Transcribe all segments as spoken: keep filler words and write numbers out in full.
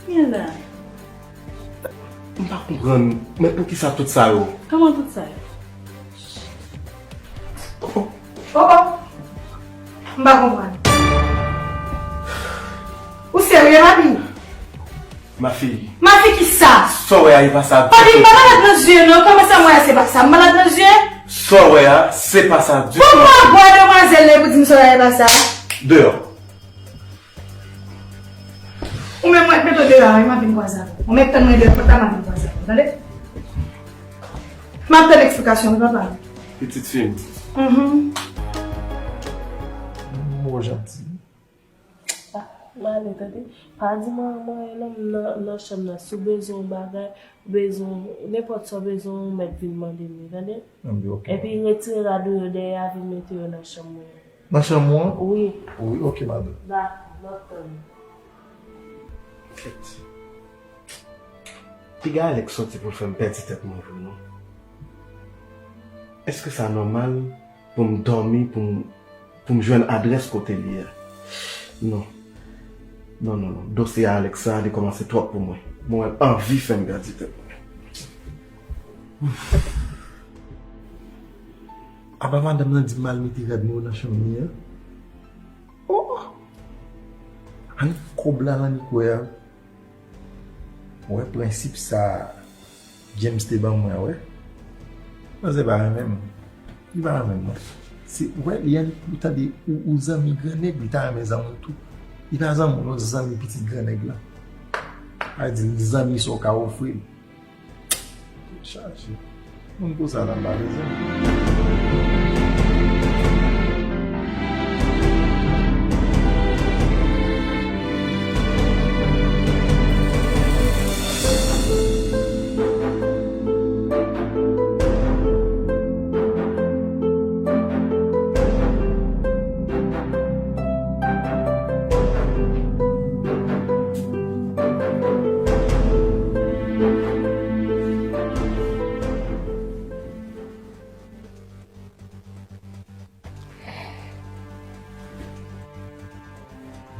Gen la. M pa konprann, men poukisa tout sa yo? Kòman tout sa yo? Oh, oh. Oh, oh. M pa konprann. Ou serye, Mafi? Mafi. Mafi kisa? Sa w wè a, e pa sa ditou. Papi, m pa malad nan zye, non. Kòman sa m wè a, se pa sa? M malad nan zye? Sa w wè a, se pa sa ditou. Poukwa bwa demwazèl la epi w di m sa w wè a, e pa sa? Deyò. Ou menm, mwen mete w deyò a, wi, m ap vin kwaze avè w. Ou mèt tann mwen deyò pòt la, m ap vin kwaze avè w, tande? M ap tann eksplikasyon, wi, papa. Pitit fi m. Mhm. Mo janti. Ah, m ale, tande. Pa di mwen, mwen, non, nan, nan chanm nan. Si w bezwen yon bagay, ou bezwen, nenpòt sa w bezwen, ou mèt vin mande m li, tande? Anben, ok. Epi retire rad ou yo dèyè a, vin mete yo nan chanm mwen. Nan chanm ou an? Wi. Wi, ok, madanm. Dakò, m ap tann ou. Kèt. Piga Alex sòti pou l fè m pèdi tèt mwen vre, non. Èske sa nòmal pou m dòmi, pou m, pou m jwenn adrès kote li ye a? Non. Non, non, non. Dosye Alex sa, li kòmanse twòp pou mwen. Mwen anvi fè m pèdi tèt mwen. Apa madanm nan di m al mete rad mwen yo nan chanm li an? Oh! Annik kòb la, annik wè a. Wè prensip sa James te ban mwen, wè. Manzè pa renmen m. Li pa renmen m, non. Se, wè, li annik ou tande ou, ou zanmi grannèg, li ta renmen zanmi w tou. Li pa zanmi w, non, zanmi pitit grannèg lan. Sa vle di, li zanmi sa w ka ofri l. Tèt chaje. Moun konsa la m pa bezwen.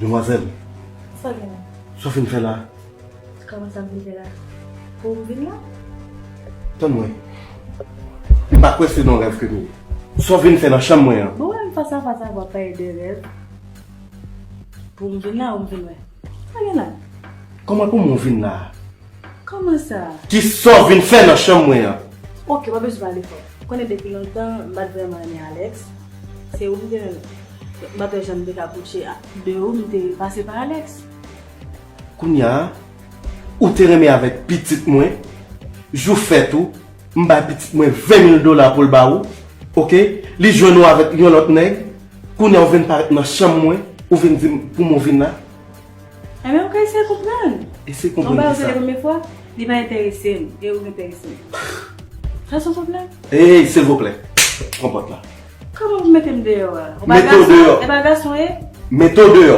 Demwazèl. Sa gen la? Sa w vin fè la? Kòman sa m vin fè la? Pou m vin la? Tann mwen. M pa kwè se nan rèv ke m ye. Sa w vin fè nan chanm mwen an? Bon, wè, m fas a fas avè w, w ap pale de rèv. Pou m vin la, ou m vin wè? Sa gen la? Kòman pou mwen vin la? Kòman sa? Kisa w vin fè nan chanm mwen an? Ok, w pa bezwen pale fò. Ou konnen depi lontan, m pa t vrèman renmen Alex. Se ou m te renmen. M pa t wè jan m te ka koutche a, de ou, m te pase pa Alex. Kounye a, ou te renmen avèk pitit mwen, jou fèt ou, m bay pitit mwen ven mil dola pou l ba ou, ok? Li jwenn ou avèk yon lòt nèg, kounye a ou vin parèt nan chanm mwen, ou vin di m pou mwen vin la. Enben, ou ka eseye konprann. Eseye konprann kisa? Yon bagay ou tande premye fwa, li pa enterese m, e ou enterese m. Sa se yon pwoblèm? Ey, silvouplè, pran pòt la. Kòman pou mete m deyò a? Ou pa gason? Mete w deyò. E pa gason ye? Mete w deyò.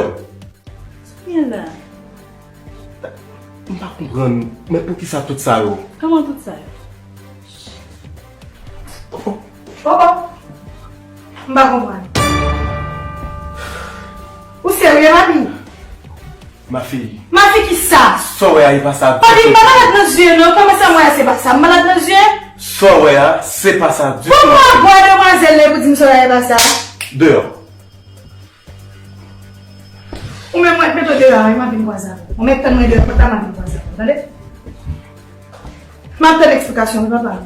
Sa gen la? M pa konprann, men poukisa tout sa yo? Kòman tout sa yo? Oh, oh. M pa konprann. Ou serye, Mafi? Mafi. Mafi kisa? Sa w wè a, e pa sa ditou. Papi, m pa malad nan zye, non. Kòman sa m wè a, se pa sa? M malad nan zye? Sa w wè a, se pa sa ditou. Poukwa bwa demwazèl la epi w di m sa w wè a, e pa sa? Deyò. Ou menm, mwen mete w deyò a, wi, m ap vin kwaze avè w. Ou mèt tann mwen deyò pòt la, m ap vin kwaze avè w, tande? M ap tann eksplikasyon, wi, papa.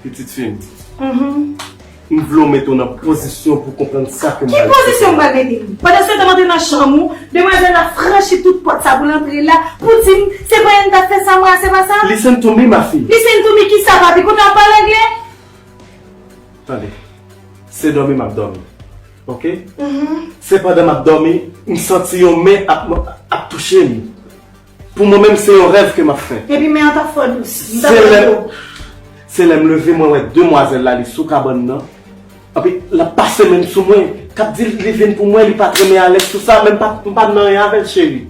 Pitit fi m. Mhm. M vle w mete w nan pozisyon pou w konprann sa ke m pral fè. Ki pozisyon m pral mete m? Pandan se tan m antre nan chanm ou, demwazèl la franchi tout pòt sa pou l antre la, pou di m se Brian k ap fè sa, mwen, se pa sa? Listen to me, ma fille. Listen to me kisa, papi? Kote w ap pale anglè? Tande, se dòmi m ap dòmi. Ok? Mhm. Se pandan m ap dòmi, m santi yon men ap, ap touche m. Pou mwen menm, se yon rèv ke m ap fè. Epi men an t ap fò dous. M t ap Se lè, fò. Se lè m leve, mwen wè demwazèl la, li sou kabann nan. Epi l ap pase men l sou mwen, k ap di li vin pou mwen, li pa t renmen Alex, tout sa, men m pa, m pa nan anyen avè l, cheri.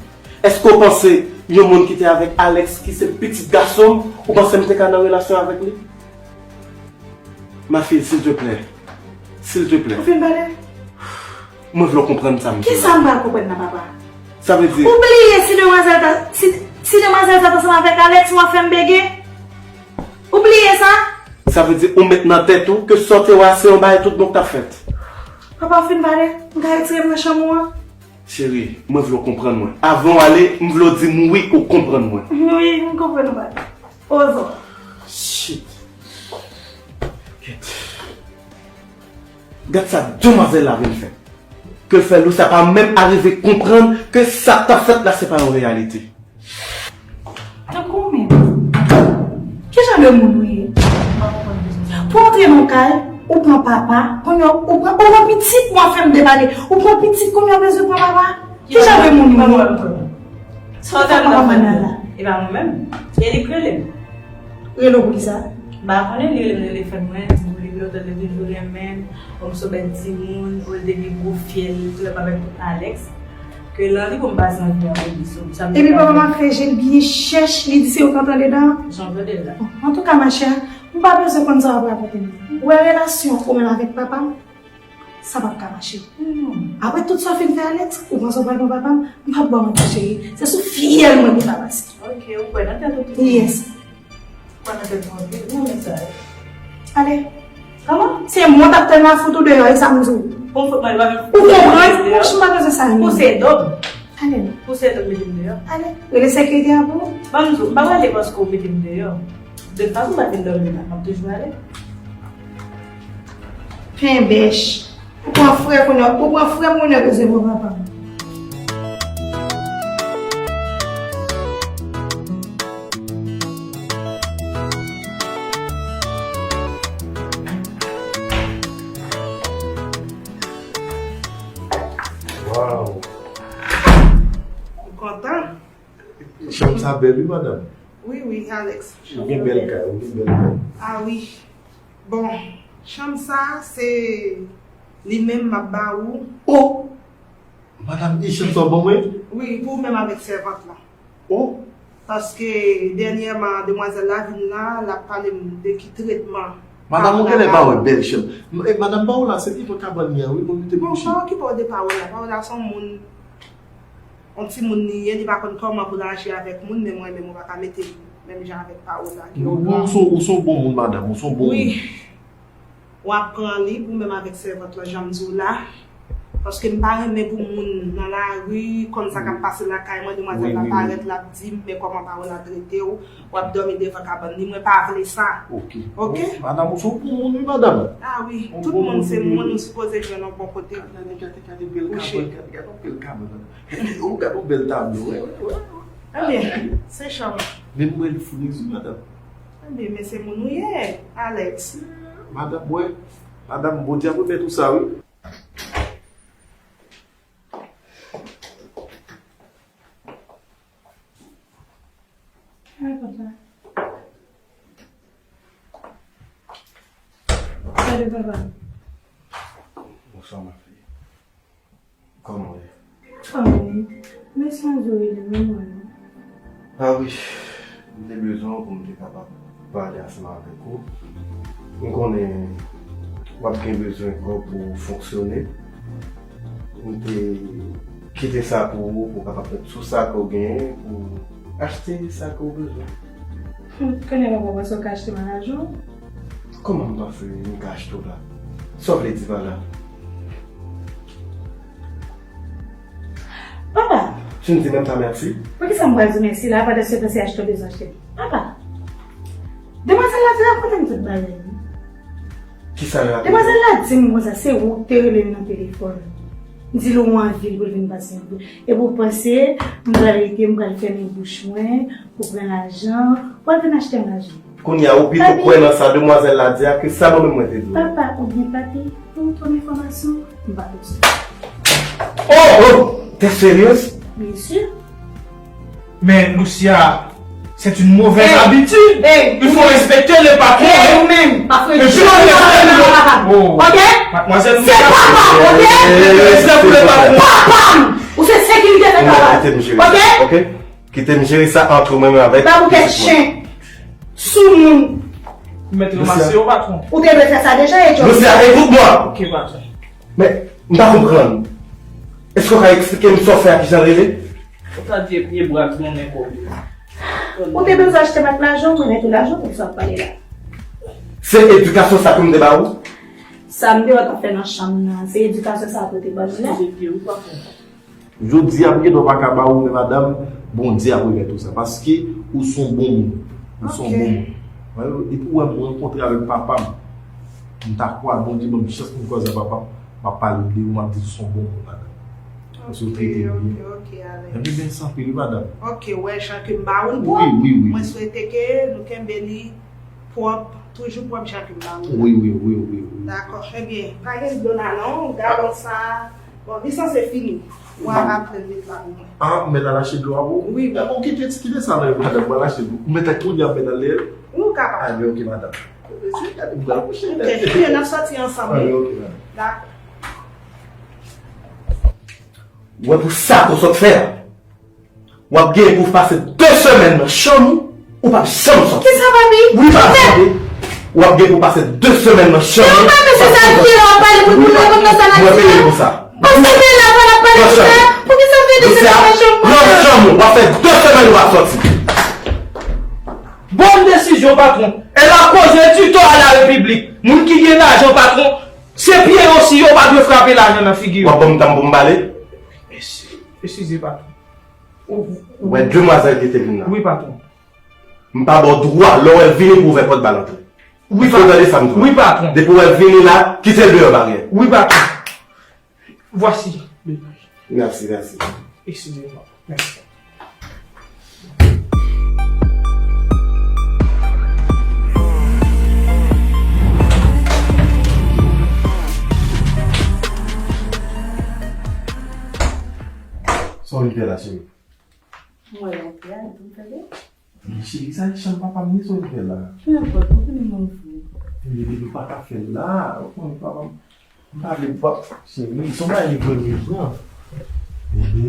Èske w panse yon moun ki te avèk Alex, ki se pitit gason m, ou panse m te ka nan relasyon avèk li? Ma fille, s'il te plaît. S'il te plaît. Ou fin pale? Mwen vle w konprann sa m di la. Kisa m pral konprann nan, papa? Sa vle di Ou bliye si demwazèl ta, si, si demwazèl Ansanm avèk Alex, w ap fè m bege? Ou bliye sa? Sa vle di ou met nan tèt ou ke sa w te wè a se yon bagay tout bon k t ap fèt. Papa, w fin pale? M ka retire m nan chanm ou an? Cheri, mwen vle w konprann mwen. Avan w ale, m vle w di m wi ou konprann mwen. Wi, m konprann ou, papa. Ozo. Shit. Kèt. Gad sa demwazèl la vin fè. Ke l fè Lucia pa menm arive konprann ke sa k t ap fèt la se pa yon reyalite. Tankou w menm. Ki jan de moun ou ye? Pou w antre nan kay, ou pran papa, kounye a ou pran, ou pran pitit, w ap fè m debake. Ou pran pitit, kounye a w bezwen pran papa? Ki jan de moun ou ye? Sa w t ap nan fann nan la? E pa mwen menm. E li k rele m. Rele w pou ki sa? M pa konnen, li rele m nan telefòn mwen, di m li vle w tande toujou renmen m, bon, m sou bèl timoun, ou l te gen gwo fyèl, tou lè m avèk Alex. Ke l anvi pou m pase anvi avèk li sou sa m te. Epi papa m ap fè je l byen chèch, li di se ou k antre anndan. Jan w tande l la. Antouka, ma chère, m pa bezwen konn sa w ap rakonte m. Ou wè relasyon ou menm avèk papa m, sa p ap ka mache. Apre tout sa w fin fè Alex, ou panse w pral pran papa m? M p ap ba w manti, cheri. Se sou fyèl mwen pou sa pase. Ok, ou kwè nan tèt ou tou? Yes. Ou kwè nan tèt ou anpil? Non, men sa. Ale. Kòman? Se mwen t ap tèlman fout ou deyò, e sa m di w. Bon, fout mwen, ou pa menm. Ou konprann? Mouch, m pa bezwen sa, non. Pouse do m. Ale. Pouse do m, mete m deyò. Ale. Rele sekirite a pou ou. Ban m di w, m pa prale paske w mete m deyò. De fason m pa vin dòmi la, m ap toujou ale. Penbèch. Ou pran frè kounye a, ou pran frè m kounye a bezwen pran papa m. Waw. Ou kontan? Chanm sa bèl wi, madanm. Wi, wi, Alex. Ou gen bèl kay, ou gen bèl kay. Ah wi. Bon, chanm sa, se li menm m ap ba ou. Oh! Madanm, e chanm sa w ban mwen? Wi, pou ou menm avèk sèvant lan. Oh! Paske dènyèman, demwazèl la vin la, l ap pale m de ki tretman. Madanm, ou genlè pa wè bèl chanm. E madanm, pawòl la, se devan kabann li an, wi, pou mete bouch li. Bon, pa okipe w de pawòl la. Pawòl la, se yon moun, yon timoun li ye, li pa konn kòman pou l aji avèk moun, men mwen menm, ou pa ka mete m menm jan avèk pawòl la. Non, ou se, ou se yon bon moun, madanm, ou se yon bon moun. Wi. W ap pran li pou menm avèk sèvant lan, jan m di w la. Paske m pa renmen pou moun nan lari konn sa k ap pase lakay mwen, demwazèl la parèt, l ap di m, men kòman pawòl la trete w, w ap dòmi devan kabann li, mwen pa vle sa. Ok. Ok? Bon, madanm, ou se yon bon moun, wi, madanm. Ah wi, tout moun se moun, ou sipoze jwenn yon bon kote kouche. Gade, gade, gade, gade yon bèl kabann, madanm. Ou gade yon bèl tablo, wè, wè, wè. Ebyen, se chanm. Men m wè l friz, wi, madanm. Ebyen, men se moun ou ye, Alex. Madanm, wè, madanm, Bondye ap remèt ou sa, wi. Ay, papa. Salut, papa. Bonsoir, ma fille. Kòman w ye? Anmwey, men sonje w rele m wi mwen. Ah wi, m te bezwen w pou m te kapab pale ansanm avèk ou. M konnen w ap gen bezwen kòb pou w fonksyone. M te kite sa pou ou, pou w kapab met sou sa ke w genyen, pou w achte sa ke w bezwen. Konnen papa, w panse w ka achte m a lajan w? Kòman m panse m ka achte w la? Sa w vle di pa la? Papa! Fin di menm pa mèsi. Poukisa m pral di w mèsi la, pandan se tan se achte w bezwen achte? Papa! Demwazèl la te rakonte m tout bagay wi. Kisa l rakonte? Demwazèl la di m konsa se ou k te rele m nan telefòn. M di l ou anvi l pou l vin pase yon kou. Epi w panse m pral rete, m pral fèmen bouch mwen, ou pran lajan, w al vin achte yon lajan. Kounye a, ou pito kwè nan sa demwazèl la di a ke sa mwen menm mwen te di w. Papa, oubyen pa te, pou w twòp enfòmasyon, m pa bezwen. Oh, oh, t'es sérieuse? Bien sûr. Mais Lucia, c'est une mauvaise habitude. Il faut respecter le patron, hein. Ou menm, pa fè. Et je respecte le... Oh. Ok? Mademoiselle Lucia, c'est papa, ok? Respect pour le patron. Papa m! Ou se sekirite nan travay. Kite m jere sa, ok? Kite m jere sa ant mwen menm avèk pitit mwen. Babouket chen. Soumoun. Mèt ranmase yo, patwon. Ou te dwe fè sa deja, e John. Lucia, écoute-moi. Ok, patwon. Men, m pa konprann. Èske w ka eksplike m sa w fè a, kijan l rele? Ou ta di e pye bra tounen kò w. Ou te bezwen achte m ak lajan, ou mete lajan, poukisa w ap pale la? Se edikasyon sa ke m te ba ou? Sa m te wè w t ap fè nan chanm nan, se edikasyon sa ke w te ban nou la? Jodi a, m gentan pa ka ba ou, men madanm, Bondye ap remèt ou sa. Paske ou se yon bon moun. Ou se yon bon moun. Depi ou wè m rankontre avèk papa m, m ta kwè Bondye ban m chans pou m koze ak papa m, m ap pale de ou, m ap di ou se yon bon moun, madanm. Paske ou trete m byen. Ebyen, mèsi anpil, wi, madanm. Ok, wè jan ke m ba ou l pwòp. Wi, wi, wi. Mwen swete ke nou kenbe li pwòp, toujou pwòp jan ke m ba ou l. Wi, wi, wi, wi, wi. Dakò, ebyen, pa gen dlo la non, galon sa, bon, li sanse fini. Ou a rantre l met la pou mwen. Ah, mèt al achte dlo a pou ou? Wi, wi. Bon, kite, kite sa non, madanm, mwen al achte dlo. Ou mèt al kounye a, mèt al lè. Ou kapab. Ah, ebyen, ok, madanm. Gade, m pral kouche. Ok, n ap sòti ansanm. Ah, ok, madanm. Dakò. Ou wè pou sa ke w sot fè a, w ap gen pou w pase de semèn nan chanm ou, ou p ap janm sòti. Kisa, papi? Wi, papi. W ap gen pou w pase de semèn nan chanm ou. Papi, se sa ki la, w ap pale pou moun nan konn nan sa n ap di la. Mwen peye pou sa. Pase men la, pa n ap pale pou sa. Poukisa w fè de semèn nan chanm mwen? Pran chanm ou, w ap fè de semèn ou p ap sòti. Bonne décision, patron. Elle a causé du tort à la République. Moun ki gen lajan, patron, se pye yo si yo pa dwe frape lajan nan figi yo. W ap ban m tan pou m pale? Eskize, patron. Ou wè demwazèl ki te vin la? Wi, patron. M pa ba w dwa, lè w wè l vini pou w ouvè pòt ba l antre. Wi, patron. Ou tande sa m di w? Wi, patron. Depi w wè l vini la, kite l deyò baryè. Wi, patron. Voici le page. Merci, merci. Excusez-moi. Merci. Sa w vin fè la, cheri? Mwen la, epi a, epi m fè byen. Men cheri, sa e chanm papa m, ni sa w vin fè la? Peu importe, ou konnen mwen vle. Men depi w pa ka fè l la, ou konnen papa m, m pa vle pap, cheri, se yon bagay li vle m pran. Bebe.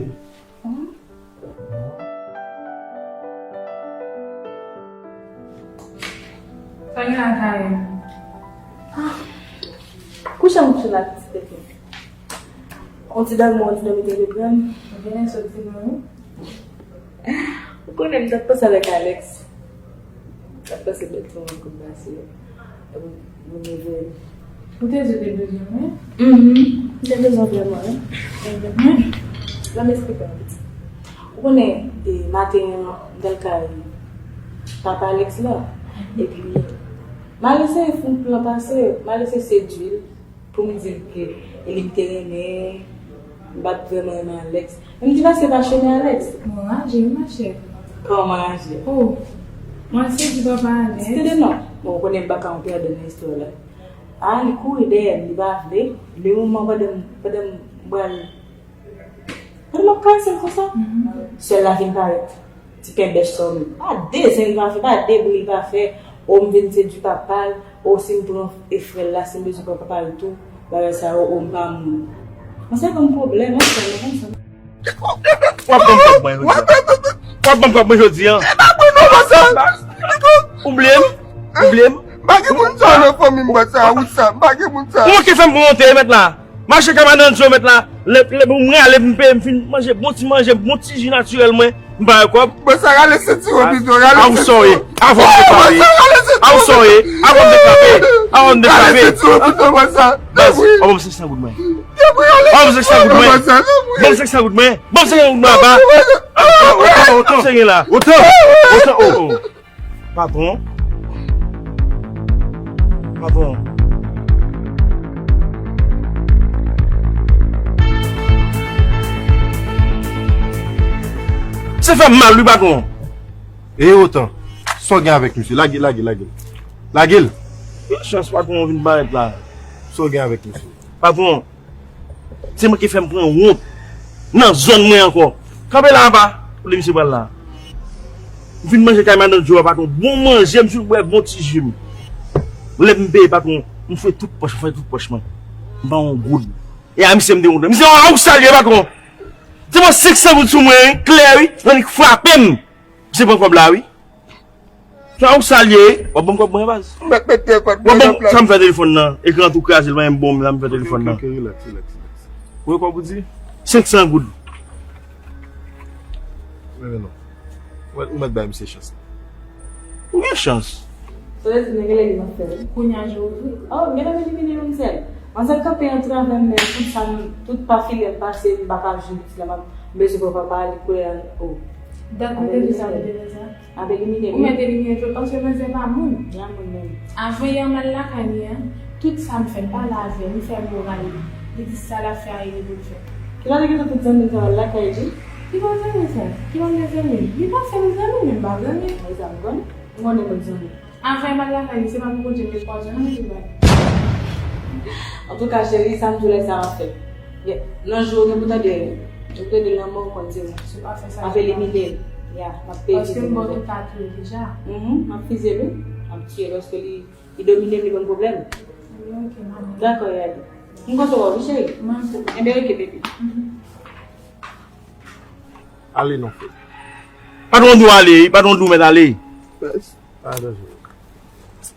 Sa gen la, Karen? Ah. Kouche m kouche la, pitit tèt mwen. On ti dòmi, on ti dòmi te reprann. Ou genlè sot ti dòmi. Ou konnen m t ap panse avèk Alex. M t ap panse bèl ti moman k ap pase yo. Epi m rive. Ou te di w te bezwen mwen? Mhm. M te bezwen w vrèman, wi. Mwen, ban m esplike w yon pitit. Ou konnen, e, maten an, m t al kay papa Alex la. Epi, m al eseye fè yon plan pase, m al eseye sedui l. Pou m di l ke e li m te renmen, m pa t vrèman renmen Alex. Men m di pase pa chemen Alex. Mwen raje wi, machè. Kòman raje? Oh, mwen se di papa Alex. Tande non. Bon, ou konnen m pa ka antre adan nan istwa la. A, li kouri dèyè m, li pa vle. Li moman pandan m, pandan m pral Pandan m ap karese l konsa, sè l la vin parèt. Ti pen bèch sa w menm. Pa de zen li pa fè, pa de bri li pa fè. O m vin sedui papa l, o si m pran e frè l la, si m bezwen pran papa l tou, bagay sa yo, o m pa moun. Mwen se ban m pwoblèm, an, sa, mwen konn sa. W ap ban m kòb mwen jodi a. W ap ban m kòb mwen jodi a. E pa mwen non, konsa. Ou bliye m? Ou bliye m? Pa gen moun sa nan fanmi m, bò sa, wout sa, pa gen moun sa. Ou manke fè m pran wonte, mèt la. Mache kay madanm Djo mèt la, lè, lè m rale m peye m fin manje bon ti manje, bon ti ji natirèl mwen, m pa wè kòb. Bon sa rale sentiwon pito, rale sentiwon. A ou sa w ye, avan m detrape. A ou sa w ye, avan m detrape. Avan m detrape. Rale sentiwon pito, bon sa. Baz, ban m senk san goud mwen. Ban m senk san goud mwen. Ban m senk san goud mwen. Ban m senk san goud mwen apa. Otan, otan. Sa gen la? Otan. Otan, oh, oh. Patwon. Patwon. Se fè m mal wi, patwon. E otan. Sa w gen avèk misye? Lage, lage, lage. Lage l. Yon chans patwon vin parèt la. Sa w gen avèk misye? Patwon. Se manke fè m pran wont nan zòn mwen ankò. Kanpe la apa, kote misye pral la. M fin manje kay madanm Djo a, patwon. Bon manje, m fin bwè bon ti ji m. Lè m peye, patwon, m fouye tout pòch, m fouye tout pòch mwen. M pa yon goud. E a misye m te wont. Misye, a ou sa l ye, patwon? Se bon senk san goud sou mwen, wi, klè, wi. Annik frape m. Misye pran kòb la, wi. Sa ou sa l ye? W ap ban m kòb mwen, baz. M mèt mete kòb mwen nan plas. Sa m fè telefòn nan? Ekran tou kraze, l pa menm bon, sa m fè telefòn nan. Ok, ok, relax, relax, relax. Ou wè kòb ou di? Senk san goud. Men, men non. Ou mèt, ou mèt bay misye chans. Ou gen chans. Sa vle di nèg la li mèt fè l. Kounye a je ouvri. Oh, gen lè m elimine youn sèl. Manzè kanpe antre avè m, men tout sa m, tout pa filè m pase, m pa ka jwenn ti la, m ap bezwen pran papa li koulè a. Oh. Dat mwen te di sa, mwen te di sa. Ap elimine. Ou mèt elimine tou, paske manzè pa moun. Ya moun menm. Avan yè m al lakay li an, tout sa m fè, m pale avè l, m fè moral li. Li di sa l ap fè a, li pou l fè. Kilè w te gentan tout zanmi l sa al lakay li? Ki pa zanmi sa? Ki pa mezanmi? Li pa fè m zanmi, men m pa zanmi. Mezanmi, m konnen. M konnen m zanmi. Avan m al lakay li, se pa pou kote m te pwazon nan li bay. Antouka, cheri, sa m di w la, sa m ap fè. Ye, nan jou, ou gen pou tande, ou tande lanmò, ou konn se mwen. Si w pa fè sa, m ap elimine l. Ya, m ap peye fize pou mwen. Paske m ba w tout kat ou deja. Mhm, m ap fize l, wi. M ap tiye l, paske li, li domine m, li ban m pwoblèm. Wi, ok, manmi. Dakò, Yadi. M kontan wè w, wi, cheri. Mwen tou. Enben, ok, baby. Mhm. Ale non, frè. Patwon di w ale, patwon di w mèt ale. Yes. Ah, danje.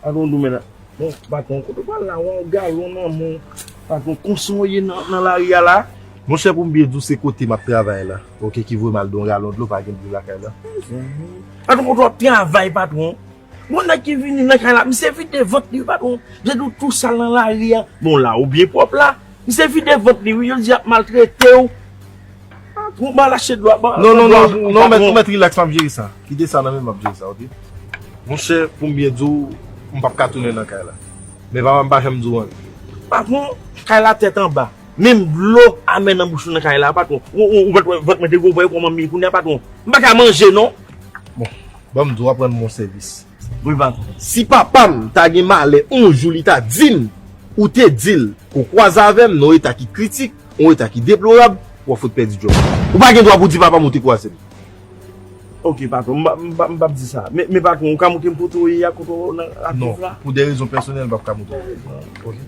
Patwon di w mèt ale. Bon, patwon, kote w pral la, w a yon galon nan men w. Patwon, konsa w ye nan, nan lari a la? Monchè, pou m byen di w, se kote m ap travay la, oke, ki voye m al dwe yon galon dlo, pa gen dlo lakay la. Patwon, kote w ap travay, patwon? Bon, nèg ki vini nan kay la, misye vide vant li, patwon. Misye di w tou sal nan lari a. Bon, la, ou byen pwòp la. Misye vide vant li, wi, yo di ap maltrete w. Patwon, ba lache dlo a, ba. Non, non, non, non, mèt, mèt, rilaks, m ap jere sa. Kite sa nan men m, m ap jere sa, oke? Monchè, pou m byen di w, m p ap ka tounen nan kay la. Men papa m pa janm di w anyen. Patwon, kay la tèt anba. Menm dlo amè nan bouch ou nan kay la, patwon. Ou, ou, ou vant, vant mwen te gwo vre kòman m ye kounye a, patwon. M pa ka manje, non. Bon, ban m di w, aprann mwen yon sèvis. Wi, patwon. Si papa m ta gen malè, yon jou li ta di m, ou te di l, ke w kwaze avè m, nan yon eta ki kritik, yon eta ki deplorab, w ap fout pèdi djòb ou. Ou pa gen dwa pou di papa m ou te kwaze m. Ok, patwon, m pa, m pa, m p ap di sa. Men, men patwon, ou ka montre m kote w ye a, kote w nan aktif la? Non, pou de rezon pèsonèl, m p ap ka montre w. Ok.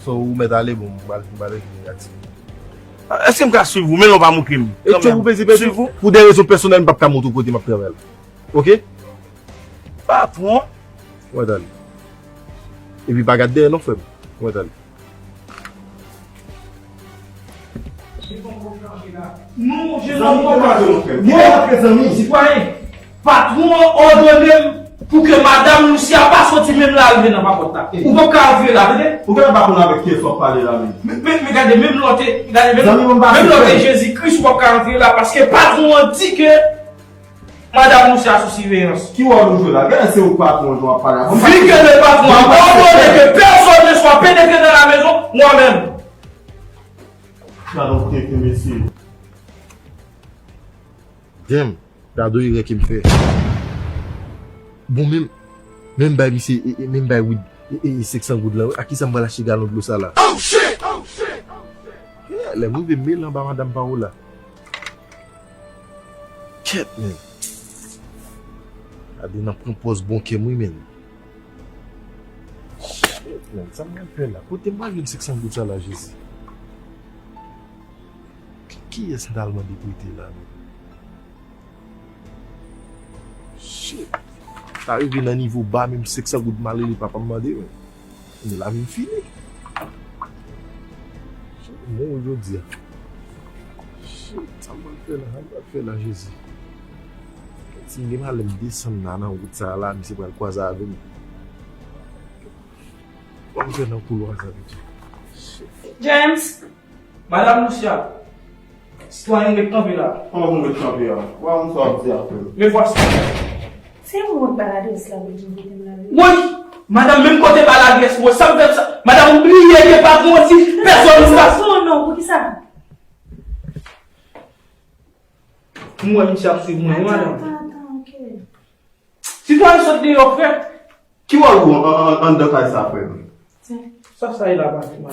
So, ou mèt ale, bon, m pral, m pral revini ak ti. Èske m ka swiv ou? Men lè w pa montre m. E kanmenm. Pou de rezon pèsonèl, m p ap ka montre w kote m ap travay la. Ok? Patwon. Ou mèt ale. Epi pa gad dèyè non, frè m. Ou mèt ale. Nou, je zanmi, kòman nou fè? Bon, sitwayen, patwon an òdone m pou ke madanm Lucia pa soti menm la rive nan papòt la. Ou p ap ka antre la, tande? Ou genlè pa konn avèk kiyès w ap pale la menm. Men, men, men gade, menm lòt, gade, menm, menm lòt Jezi Kris, ou p ap ka antre la, paske patwon an di ke Madanm Lucia sou siveyans. Ki wòl ou jwe la? Genlè se ou k patwon jan w ap pale a. Vi ke le patwon a ordonné que personne ne soit pénétré dans la maison, moi-même. Gad on tenten, mesye. Damn, gad on erè ke m fè. Bon, menm, menm bay misye, e, e, menm bay Wid, e, e, e, senk san goud la, wi. A kisa m pral achte galon dlo sa la? Oh, shit! Oh, shit! Oh, shit! Yeah, lè m rive, m rele anba madanm Paola. Kèt, men. Gade nan pran pòz bon kè m, wi, men. Shit, men, sa m pral fè la? Kote m pral jwenn senk san goud sa la, Jezi? Ki, kiyès m t al mande prete la, men? Shit. Sa rive nan nivo ba, menm senk san goud m al rele papa m mande, men. Men lavi m fini. Shit, m mouri jodi a. Shit, sa m pral fè la, sa m pral fè la, Jezi. Si m gen malè m desann la nan wout sa a la, misye pral kwaze avè m. Sa m fè nan koulwa sa, Jezi. Shit. James! Madanm Lucia, sitwayen ret kanpe la. Kòman pou m ret kanpe a? Ou pa konn sa w ap di a, frè m. Me vwasi. Se mwen k ba l adrès la pou l vin voye m la, wi. Woy! Madanm, menm kote ba l adrès mwen, sa m fè sa? Madanm, ou bliye ke patwon an di pèsonn pa. Sa sou non, poukisa? M wè misye ap swiv mwen, wi, madanm. Atan, atan, atan, ok. Sitwayen sot deyò, frè. Ki wòl ou an, an, an, anndan kay sa, frè m? Sa sa ye la, madanm?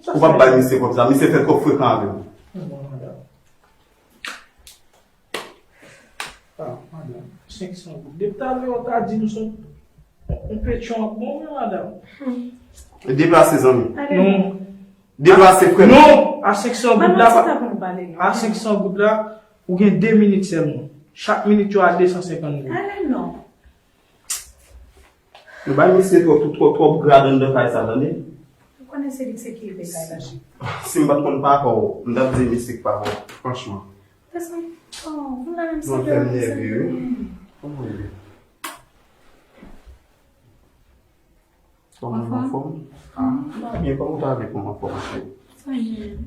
Ou p ap bay misye kòb sa. Misye fè twòp frekan avè m. Non, madanm. Ah, madanm, senk san goud. Depi talè ou ta di m se yon, yon petyon ap bon, wi, madanm. Deplase, zanmi. Non. Deplase, frè m. Non, a senk san goud la, a senk san goud la, ou gen de minit sèlman. Chak minit yo a de san senkant goud. Ale non. Nou bay misye twòp, twòp, twòp grad anndan kay sa, tande? Ou konnen se li ki sekirite kay la. Si m pa t konn papa w, m t ap di misye k papa w, franchman. Desann. Oh, m la menm. Mwen fè m nève, wi. Kòman w ye? Kòman w anfòm? Ah, m pa byen, kòman w ta vle pou m anfòm, cheri? Sa gen?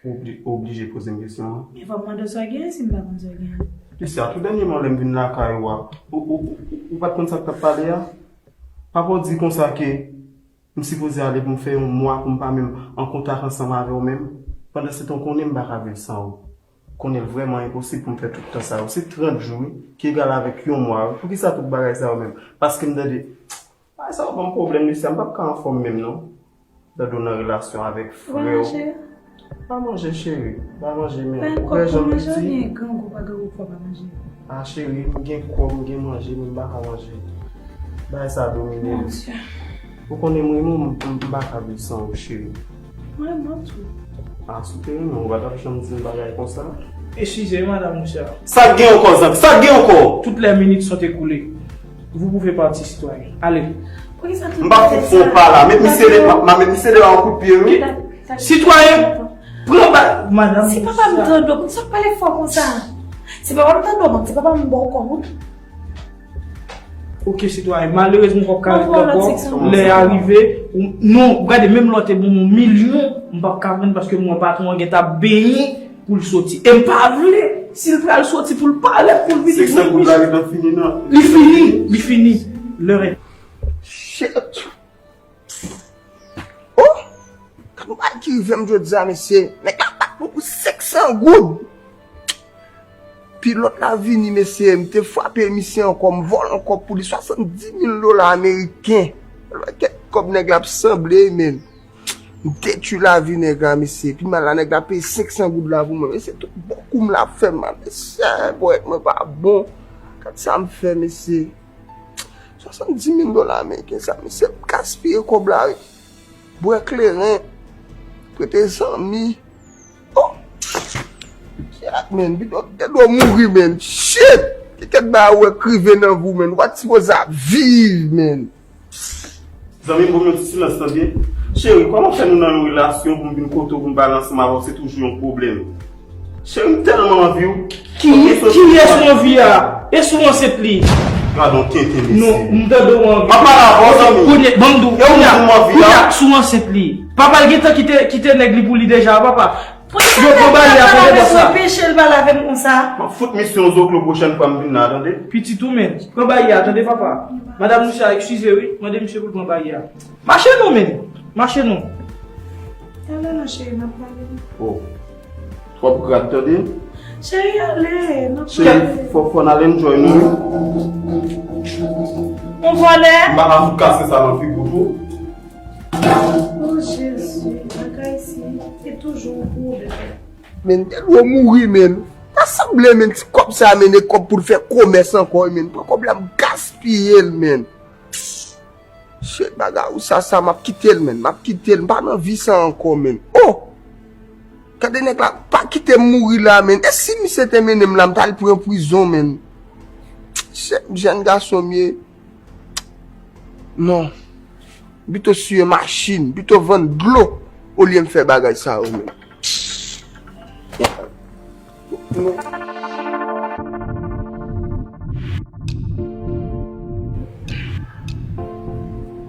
Ou obli-, ou oblije poze m kesyon an? Men fò m mande w sa w genyen si m pa konn sa w genyen. Lucia, tou dènyèman lè m vin lakay ou a, ou, ou, ou, ou pa t konn sa k t ap pale a? Papa w di konsa ke m sipoze ale pou m fè yon mwa pou m pa menm an kontak ansanm avè w menm. Pandansetan w konnen m pa ka viv san ou. Konnen l vrèman enposib pou m fè tout tan sa yo. Se trant jou, wi, ki egal avèk yon mwa, wi. Poukisa tout bagay sa yo menm? Paske m tande, bagay sa yo ban m pwoblèm, Lucia. M p ap ka anfòm menm, non. Tande w nan relasyon avèk frè w. Pa manje, cheri. Pa manje, men. Ou wè jan m piti? Gen grangou, pa grangou, fò pa manje. Ah, cheri, m gen kòb, m gen manje, men m pa ka manje. Bagay sa domine m. Ou konnen m renmen w, m, m pa ka viv san ou, cheri. Mwen renmen w tou. Ah, si w te renmen m, ou pa t ap janm di m bagay konsa. Eskize, madanm Lucia. Sa k gen ankò, zanmi? Sa k gen ankò? Toutes les minutes sont écoulées. Vous pouvez partir, citoyen. Allez. M pa fout fè w pa la. Met misye de, ma, ma met misye de yon kout pye, wi. Sitwayen, pran ba, madanm. Si papa m tande w, poukisa w pale fò konsa? Si papa m tande w, se papa m ba w kòb ou. Ok, sitwayen, malerezman, fòk ka ret ankò. Lè a rive, ou, non, gade, menm lè w te ban m yon milyon, m p ap ka pran paske m wè patwon an gentan ap benyen pou l soti. E m pa vle, si l pral soti pou l parèt, pou l vini. Senk san goud la gentan fini, non? Li fini, li fini. Lè a. Shit. Oh! Gad yon bagay ki rive m jodi a, mesye. Nèg la bat mwen pou senk san goud. Pi lòt la vini, mesye. M te frape misye ankò, m vòlè ankò pou li swasanndis mil dola ameriken. Kèk kòb nèg la ap sanble, men. M detwi lavi nèg la, mesye. Pi mal la, nèg la peye senk san goud la pou mwen. Mesye, tout bon kou m la fè m, mesye, bòyèt mwen pa bon. Gad sa m fè, mesye. Swasanndis mil dola ameriken sa, mesye, m gaspiye kòb la, wi. Bwè kleren, prete zanmi. Oh! Shit, man, bidon, kite dlo mouri, man. Shit! Ki kèk bagay ou wè k rive nan vi w, man. Ou pa t sipoze ap viv, man. Zanmi m, ban m yon ti silans, tande. Cheri, kòman fè nou nan yon relasyon pou m vin kote w, pou m pale ansanm avè w, se toujou yon pwoblèm? Cheri, m tèlman anvi w. Kiyès ou anvi a? E si w ansent li? Gad on tenten, mesye. Non, m tande w anvi. M ap pale avè w, zanmi. Kounye, ban m di w, e ou menm ou anvi la? Kounye a, si w ansent li. Papa l gentan kite, kite nèg li pou li deja, papa. Yo pran baryè a, tande bòs la. Anpeche l pale avè m konsa. M ap fout misye yon zoklo pwochèn fwa m vin la, tande? Pitit ou menm. Pran baryè a, tande, papa. Madanm Lucia, eskize, wi. Mande misye pou l pran baryè a. Mache non, men. Mache non. Ale non, cheri, n ap pale. Oh. Twòp grad, tande? Cheri, ale, n ap pale. Cheri, fò, fò n al enjoy nou, wi. On vòlè. M pa ka fout kase sa nan figi w tou. Oh, Jezi, bagay isi, se toujou yon pwoblèm. Men, te dwe mouri, men. Ta sanble, men, ti kòb sa, men, e kòb pou l fè komès ankò, men. Pran kòb la, m gaspiye l, men. Shit, bagay ou sa, sa, m ap kite l, men. M ap kite l. M pa nan vi sa ankò, men. Oh! Gade nèg la, pa kite m mouri la, men. E si misye te mennen m la, m t al pran prizon, men. Shit, jèn gason m ye. Non. Pito siye machin, pito vann dlo, olye m fè bagay sa yo, men.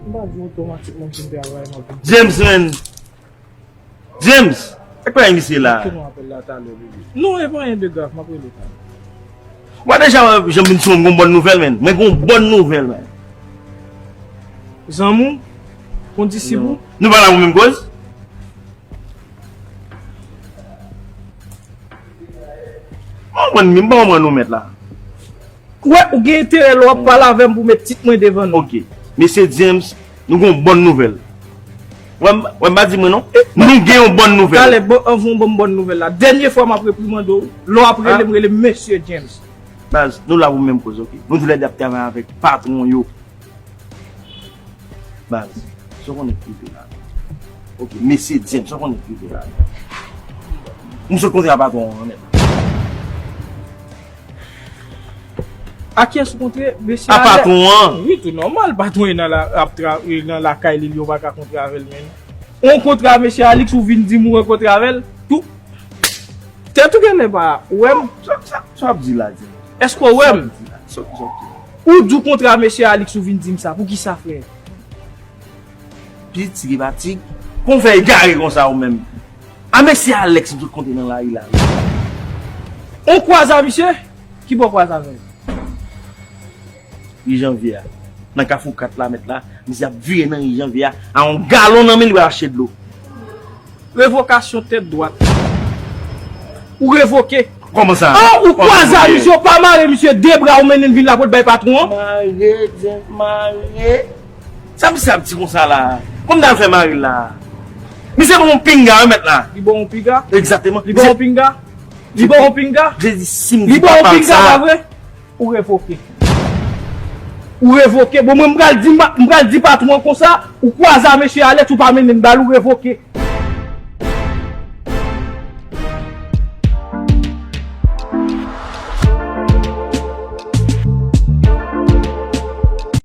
M pa di otomatikman m fin travay, m ap vin. James, man. James! Sa k pa gen misye la? Kite nou apèl la talè, bebe. Non, e pa anyen de grav, m ap rele talè. Ou pa deja wè jan m vin sou mwen, m gon bòn nouvèl, man. Mwen gon bòn nouvèl, man. Zanmi w? Kondisip ou? Nou pa la pou menm koz? Mwen konprann, m pa konprann ou mèt la. Ou wè, ou gen enterè lè w ap pale avè m pou met tit mwen devan non. Ok. Mesye James, nou gen yon bòn nouvèl. Wè, m, wè, m pa di mwen non. Nou gen yon bòn nouvèl. Talè, bon, anvan w ban m bòn nouvèl la. Dènye fwa m ap reprimande w, lè w ap rele m, rele m Mesye James. Baz, nou la pou menm koz, ok? Nou toulède ap travay avèk patwon yo. Baz, sa w konnen k rive la? Ok, Mesye James, sa w konnen k rive la? M sot kontre a patwon an nèt. A kiyès ou kontre? Mesye Alè? A patwon an. Wi, tou nòmal, patwon e nan la, ap tra-, e nan lakay li, li, ou pa ka kontre avè l, men. Ou kontre a Mesye Alix, ou vin di m ou rankontre avè l, tou. Tèt ou genlè pa wè m. Sa w ap di la, di m? Èske w wè m? Sa w ap di la? Sa w, sa w ap di la? Ou di w kontre a mesye Alex, ou vin di m sa. Poukisa, frè? Piti ki pati. Kon fè egare konsa ou menm? A mesye Alex m sot kontre nan lari la. On kwaze a misye? Ki bò kwaze avè l? Ri Janvye a. Nan Kafou kat la, mèt la, misye ap vire nan Ri Janvye a. A yon galon nan men li, pral achte dlo. Revokasyon tèt dwat. Ou revoke. Kòman sa? Ah, ou kwaze a misye, ou pa mare misye de bra, ou mennen l vin la pou l bay patwon an? Mare, Jeff, mare. Sa misye ap di konsa la? Kòman m ta fè mare l la? Misye bon yon pinga, wi, mèt la. Li bon yon pinga? Egzakteman. Li bon yon pinga? Li bon yon pinga? Je di, si m Li di bon yon papa l pinga, sa, pa vre? Ou revoke. Ou revoke. Bon, mwen, m pral di, m pral di patwon an konsa, ou kwaze a mesye Alex, ou pa mennen l ba l, ou revoke.